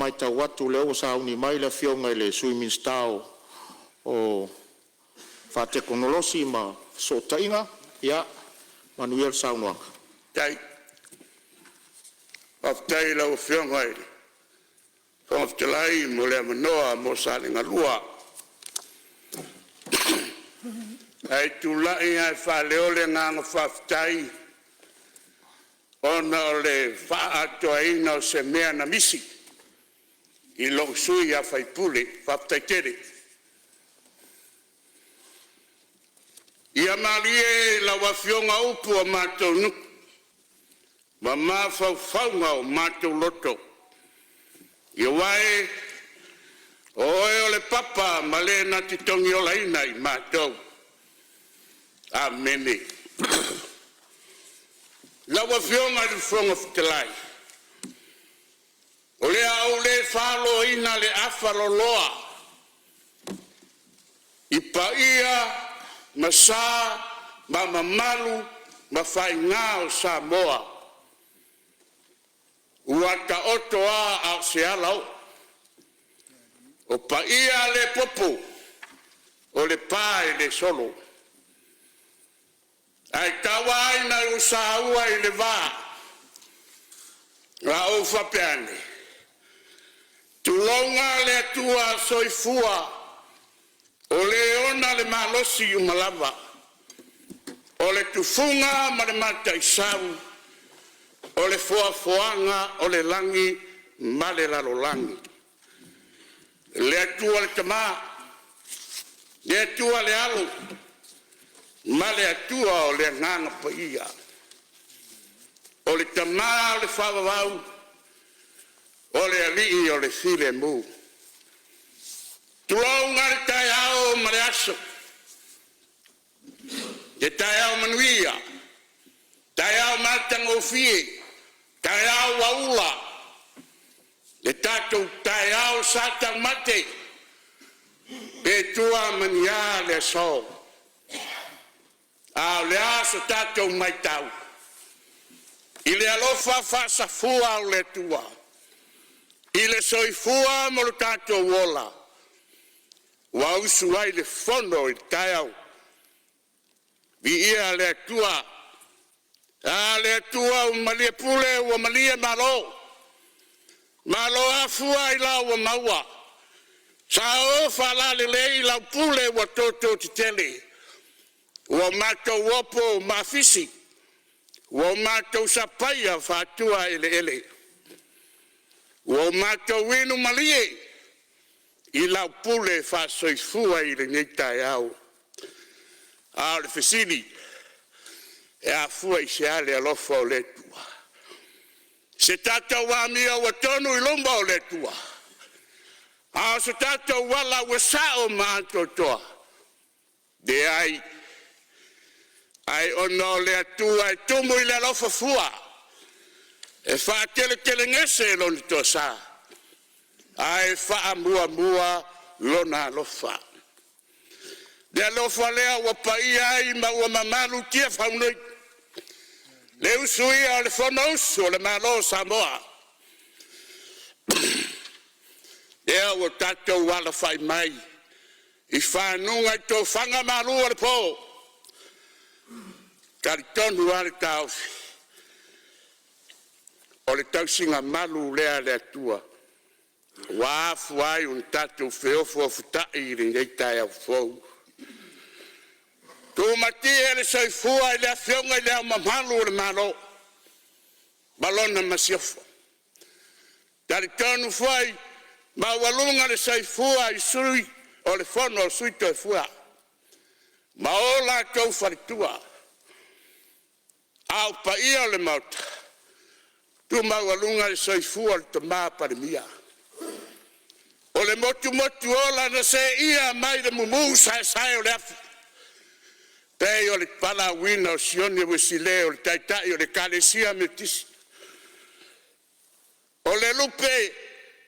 matau atu o lea ua sauni mai le Afioga i le Sui Minisita o Fesootaiga ma Faamatalaga Tekonolosi. Manuia le saunoaga. Faafetai i lau Afioga i le Fofoga Fetalai mo le avanoa mo Salega 1. Ae ou te tulai atu e faaleo le agaga faafetai ona o le faaatoaina o se mea na misi i lou sui usufono. Faafetai tele. Ia malie lau Afioga upu a matou nu'u ma mafaufauga o matou loto, aua o oe o le papa ma le na te togiolaina i matou. Amene. Lau Afioga i le Fofoga Fetalai, o le a ou le faloina le afaloloa i paia ma sa ma mamalu ma faiga o Samoa ua taoto a a o se alaoo, o paia le popo o le pa e le solo. Ae tau lava ina ou saua i le va ma ou faapea ane, tulouna le Atua soifua o Le ona le malosi uma lava, o le tufuga ma le mataisau, o le foafoaga o le lagi ma le lalolagi. Le Atua le Tama, le Atua le Alo ma le Atua o le Agaga Paia. O le Tama o le faavavau, o le Alii o le filemu. Tulouna le taeao ma le aso, le taeao manuia, taeao matagofie, taeao ua ula, le tatou taeao sa taumate, pe tua ma ni a le aso. A o le a so tatou matau? I le alofa faasafua o le Atua i le soifua ma lo tatou ola, ua usu ai le fono i le taeao. Viia le Atua, a le Atua ua malie pule ua malie Malo, malo afua ailao ua maua, sao faalalelei lau pule ua toto tetele, ua matou opo ma afisi, ua matou sapaia faatuaeleele, ua matou inu malie i lau pule faasoifua i lenei taeao. A o le fesili, e afua i se a le alofa o le Atua? Se tatou amio ua tonu i luma o le Atua, a o so tatou ala ua sao ma atoatoa? Leai, ai ona o le Atua e tumu i le alofa fua, e faateletelegese Lona toasa, ae faamuamua Lona alofa. Le alofa lea ua paia ai ma ua mamalu Tiafau nei, le usuia o le Fonousu a le Malo o Samoa, lea ua tatou alafai mai i faguga tofaga malu o le po. E talitonu lava le taofi, o le tausiga malu lea a le Atua ua afua ai ona tatou feofaoftai i lenei taeao fou. Tumatie le soifua i le Afioga i Le Ao Mamalu o le Malo ma lana Masiofo. E talitonu foi e maualuga le soifua i Sui o le Fono a Sui Tofia ma o latou faletua. A o paia o le Maota, tu maualuga le soifua o le Tama Palemia, o le motumotu ola na seia mai le mumu saesae o le afi, pei o le valaauina o Sione Uesilē o le Taitai o le Ekalesia Metotisi, o le lupe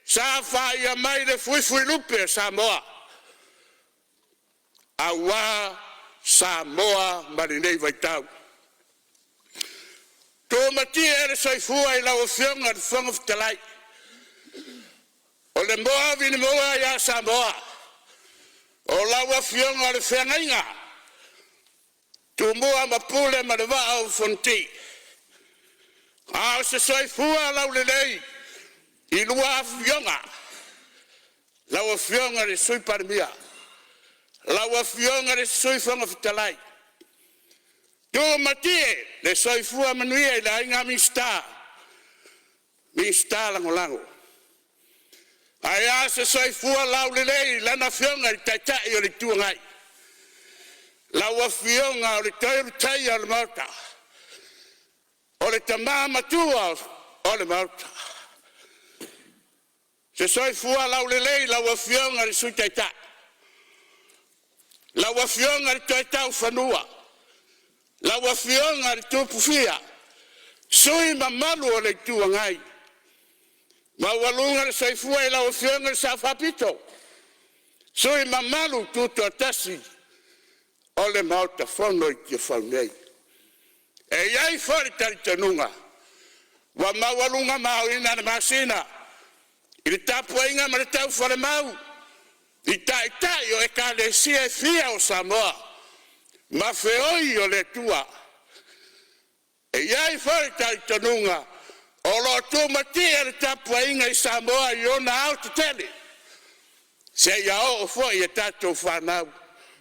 sa faia mai le fuifuilupe a Samoa, aua Samoa ma lenei vaitau. Tumatie le soifua i lau Afioga i le Fofoga Fetalai, le moa ia Samoa, o lau Afioga i le Feagaiga, Tumua ma Pule ma le Vaa o Fonoti. A o se soifua laulelei i lua afioga, lau Afioga i le Sui Palemia, lau Afioga i le Sui Fofoga Fetalai, tumatie le soifua manuia i le aiga Minisita, Minisita Lagolago. Ae a se soifua laulelei i Lana Afioga i le Taitai o le Itu Agai, lau Afioga i le Toelutaia o le Maota, o le tama matua o le Maota. Se soifua laulelei i lau Afioga i le Sui Taitai, lau Afioga i le Toetaufanua, lau Afioga i le Tupufia, sui usufono mamalu o le Itu Agai. Maualuga le soifua i lau Afioga i le Sao Faapito, sui mamalu tutoatasi o le Maota Fono i Tiafau nei. E i ai foi le talitonuga ua maualuga maoina le masina i le tapuaiga ma le taufalemau i taitai o Ekalesia e fia o Samoa ma feoi o le Atua. E i ai foi le talitonuga o lo o tumatie le tapuaiga i Samoa i ona aoaotetele seia oo foi i a tatou fanau,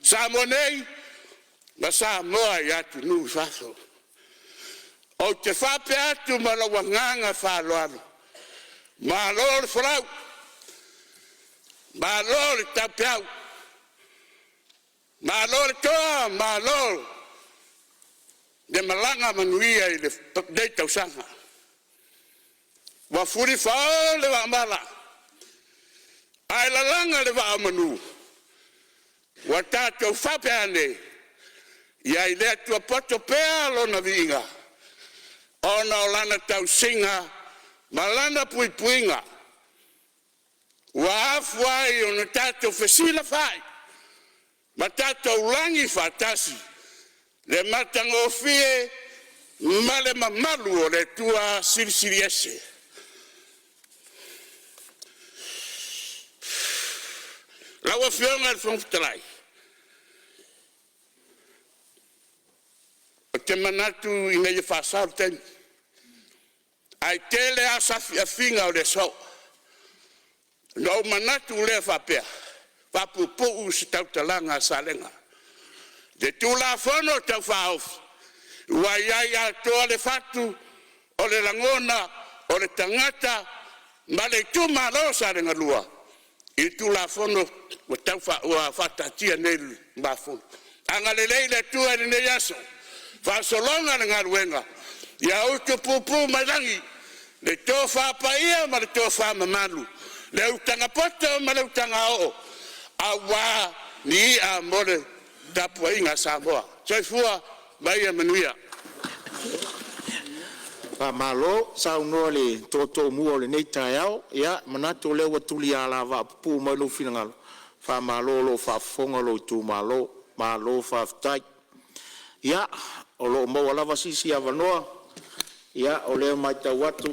Samoa nei ma Samoa i atunuu i fafo. Ou te faapea atu ma lou agaga faaaloalo, malo le folau, malo le taupeau, malo le toa, malo le malaga manuia i lenei tausaga. Ua fulifao le vaamala ae lalaga le vaa o manu, ua tatou faapea ane, ia i le Atua poto pea lona viiga ona o lana tausiga ma lana puipuiga ua afua ai ona tatou fesilafai ma tatou lagi faatasi i le matagofie ma le mamalu o le Atua Silisili Ese. Lau Afioga i le Fofoga Fetalai, ou te manatu ina ia faasao le taimi, ae tele afiafiga o le aso, ona ou manatu lea faapea, faapuupuu se tautalaga a Salega. I le Tulafono Tau Faaofi ua i ai atoa le fatu o le lagona o le tagata ma le itumalo o Salega 1 i le Tulafono ua faataatia nei i lumafono. Agalelei le Atua i lenei aso, faasologa le galuega, ia utupupu mai lagi le tofa paia ma le tofa mamalu, le utaga poto ma le utaga oo aua ni i'a mo le tapuaiga a Samoa. Soifua ma ia manuia. Faamalo saunoa i le tootooumua o lenei taeao. Ia, e manatu o lea ua tuli alavaa pupuu mai lou finagalo, faamalo o lo o faafofoga lou itumalo. Malo faafetai. Ia, o lo o maua lava se isi avanoa. Ia, o lea ua matau atu